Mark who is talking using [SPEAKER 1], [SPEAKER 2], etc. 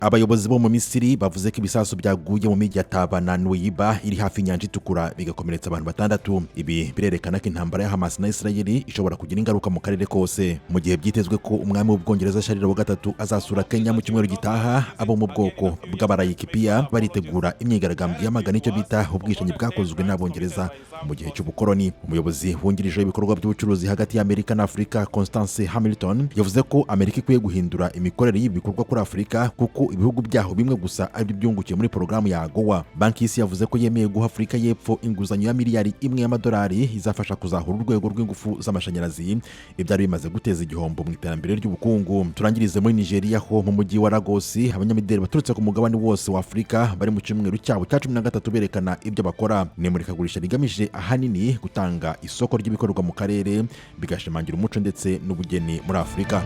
[SPEAKER 1] Abayobozi bo mu Misiri bavuze ko ibisasu byaguye mu mijyi ya Taba na Nuweiba iri hafi y'inyanja Itukura, bigakomeretsa abantu batandatu. Ibi birerekana ko intambara ya Hamas na Israeli ishobora kugira ingaruka mu karere kose. Mu gihe byitezwe ko umwami w'Ubwongereza Charles wa gatatu azasura Kenya mu cyumweru gitaha, abo mu bwoko bw'Abarayikipiya baritegura imyigaragambyo yamagana icyo bita ubwicanyi bwakozwe n'Abongereza mu gihe cy'ubukoloni. Umuyobozi wungirije w'ibikorwa by'ubucuruzi hagati y'Amerika na Afurika, Constance Hamilton, yavuze ko Amerika ikwiye guhindura imikorere y'ibi bikorwa kuri Afurika, kuko ibihugu byaho bimwe gusa aribyo byungukiye muri porogaramu ya AGOA. Banki y'Isi yavuze ko yemeye guha Afurika y'Epfo inguzanyo ya miliyari 1 y'amadolari izafasha kuzahura urwego rw'ingufu z'amashanyarazi, ibyari bimaze guteza igihombo mu iterambere ry'ubukungu. Turangirize muri Nigeria, ho mu mujyi wa Lagos abanyamideli baturutse ku mugabane wose wa Afurika bari mu cyumweru cyabo cya 13 berekana ibyo bakora. Ni imurikagurisha rigamije ahanini gutanga isoko ry'ibikorerwa mu karere, bigashimangira umuco ndetse n'ubugeni muri Afurika.